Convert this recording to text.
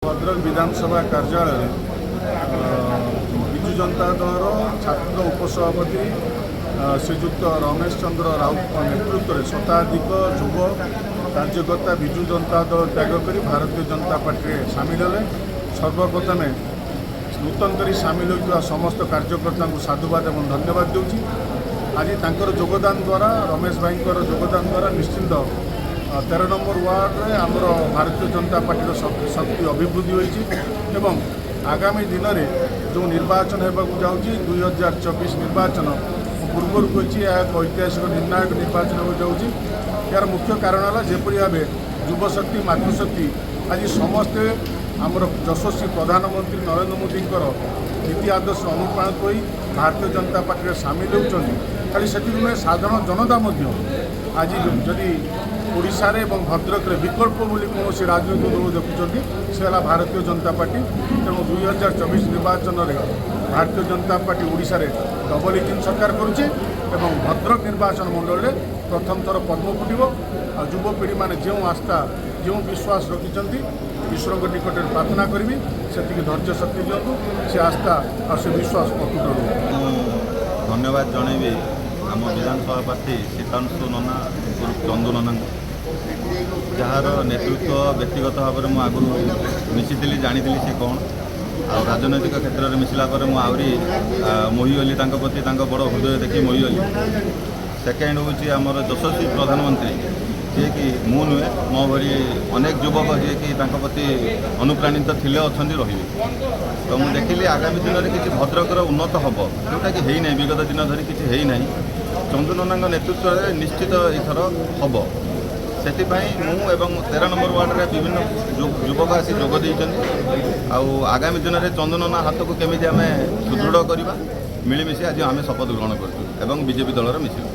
ଭଦ୍ରକ ବିଧାନସଭା କାର୍ଯ୍ୟାଳୟରେ ବିଜୁ ଜନତା ଦଳର ଛାତ୍ର ଉପସଭାପତି ଶ୍ରୀଯୁକ୍ତ ରମେଶ ଚନ୍ଦ୍ର ରାଉତଙ୍କ ନେତୃତ୍ୱରେ ଶତାଧିକ ଯୁବ କାର୍ଯ୍ୟକର୍ତ୍ତା ବିଜୁ ଜନତା ଦଳ ତ୍ୟାଗ କରି ଭାରତୀୟ ଜନତା ପାର୍ଟିରେ ସାମିଲ ହେଲେ। ସର୍ବପ୍ରଥମେ ନୂତନ କରି ସାମିଲ ହୋଇଥିବା ସମସ୍ତ କାର୍ଯ୍ୟକର୍ତ୍ତାଙ୍କୁ ସାଧୁବାଦ ଏବଂ ଧନ୍ୟବାଦ ଦେଉଛି। ଆଜି ତାଙ୍କର ଯୋଗଦାନ ଦ୍ୱାରା, ରମେଶ ଭାଇଙ୍କର ଯୋଗଦାନ ଦ୍ୱାରା ନିଶ୍ଚିନ୍ତ 13 ନମ୍ବର ୱାର୍ଡ଼ରେ ଆମର ଭାରତୀୟ ଜନତା ପାର୍ଟିର ଶକ୍ତି ଅଭିବୃଦ୍ଧି ହୋଇଛି ଏବଂ ଆଗାମୀ ଦିନରେ ଯେଉଁ ନିର୍ବାଚନ ହେବାକୁ ଯାଉଛି, 2024 ନିର୍ବାଚନ, ମୁଁ ପୂର୍ବରୁ କହିଛି, ଏହା ଏକ ଐତିହାସିକ ନିର୍ଣ୍ଣାୟକ ନିର୍ବାଚନ ହେବାକୁ ଯାଉଛି। ଏହାର ମୁଖ୍ୟ କାରଣ ହେଲା, ଯେପରି ଭାବେ ଯୁବଶକ୍ତି, ମାତୃଶକ୍ତି ଆଜି ସମସ୍ତେ ଆମର ଯଶସ୍ୱୀ ପ୍ରଧାନମନ୍ତ୍ରୀ ନରେନ୍ଦ୍ର ମୋଦିଙ୍କର ନୀତି ଆଦର୍ଶ ଅନୁପ୍ରାଣିତ ହୋଇ ଭାରତୀୟ ଜନତା ପାର୍ଟିରେ ସାମିଲ ହେଉଛନ୍ତି। ଖାଲି ସେତିକି ନୁହେଁ, ସାଧାରଣ ଜନତା ମଧ୍ୟ ଆଜି ଯଦି ଓଡ଼ିଶାରେ ଏବଂ ଭଦ୍ରକରେ ବିକଳ୍ପ ବୋଲି କୌଣସି ରାଜନୈତିକ ଦଳ ଦେଖୁଛନ୍ତି, ସେ ହେଲା ଭାରତୀୟ ଜନତା ପାର୍ଟି। ତେଣୁ 2024 ନିର୍ବାଚନରେ ଭାରତୀୟ ଜନତା ପାର୍ଟି ଓଡ଼ିଶାରେ ଡବଲ ଇଞ୍ଜିନ୍ ସରକାର କରୁଛି ଏବଂ ଭଦ୍ରକ ନିର୍ବାଚନ ମଣ୍ଡଳୀରେ ପ୍ରଥମ ଥର ପଦ୍ମ ଫୁଟିବ। ଆଉ ଯୁବପିଢ଼ିମାନେ ଯେଉଁ ଆସ୍ଥା, ଯେଉଁ ବିଶ୍ୱାସ ରଖିଛନ୍ତି, ଈଶ୍ୱରଙ୍କ ନିକଟରେ ପ୍ରାର୍ଥନା କରିବି, ସେତିକି ଧୈର୍ଯ୍ୟ ଶକ୍ତି ଦିଅନ୍ତୁ, ସେ ଆସ୍ଥା ଆଉ ସେ ବିଶ୍ୱାସ ଅତୁଟ ରହୁ। ମୁଁ ଧନ୍ୟବାଦ ଜଣେଇବି ଆମ ବିଧାନସଭା ପ୍ରାର୍ଥୀ ସୀତାଂଶୁ ନନା ଉର୍ଫ ଚନ୍ଦୁ ନନାଙ୍କୁ, ଯାହାର ନେତୃତ୍ୱ ବ୍ୟକ୍ତିଗତ ଭାବରେ ମୁଁ ଆଗରୁ ମିଶିଥିଲି, ଜାଣିଥିଲି ସେ କ'ଣ। ଆଉ ରାଜନୈତିକ କ୍ଷେତ୍ରରେ ମିଶିଲା ପରେ ମୁଁ ଆହୁରି ମୋହିଗଲି ତାଙ୍କ ପ୍ରତି, ତାଙ୍କ ବଡ଼ ହୃଦୟ ଦେଖି ମୋହିଗଲି। ସେକେଣ୍ଡ ହେଉଛି ଆମର ଯଶସ୍ୱୀ ପ୍ରଧାନମନ୍ତ୍ରୀ, ଯିଏକି ମୁଁ ନୁହେଁ, ମୋ ଭଳି ଅନେକ ଯୁବକ ଯିଏକି ତାଙ୍କ ପ୍ରତି ଅନୁପ୍ରାଣିତ ଥିଲେ, ଅଛନ୍ତି, ରହିବେ। ତ ମୁଁ ଦେଖିଲି ଆଗାମୀ ଦିନରେ କିଛି ଭଦ୍ରକର ଉନ୍ନତ ହେବ, ଯେଉଁଟାକି ହେଇନାହିଁ, ବିଗତ ଦିନ ଧରି କିଛି ହେଇନାହିଁ। ଚନ୍ଦୁ ନନାଙ୍କ ନେତୃତ୍ୱରେ ନିଶ୍ଚିତ ଏଇଥର ହେବ। ସେଥିପାଇଁ ମୁଁ ଏବଂ 13 ନମ୍ବର ୱାର୍ଡ଼ରେ ବିଭିନ୍ନ ଯୁବକ ଆସି ଯୋଗ ଦେଇଛନ୍ତି। ଆଉ ଆଗାମୀ ଦିନରେ ଚନ୍ଦୁ ନନା ହାତକୁ କେମିତି ଆମେ ସୁଦୃଢ଼ କରିବା, ମିଳିମିଶି ଆଜି ଆମେ ଶପଥ ଗ୍ରହଣ କରୁଛୁ ଏବଂ ବିଜେପି ଦଳରେ ମିଶିବୁ।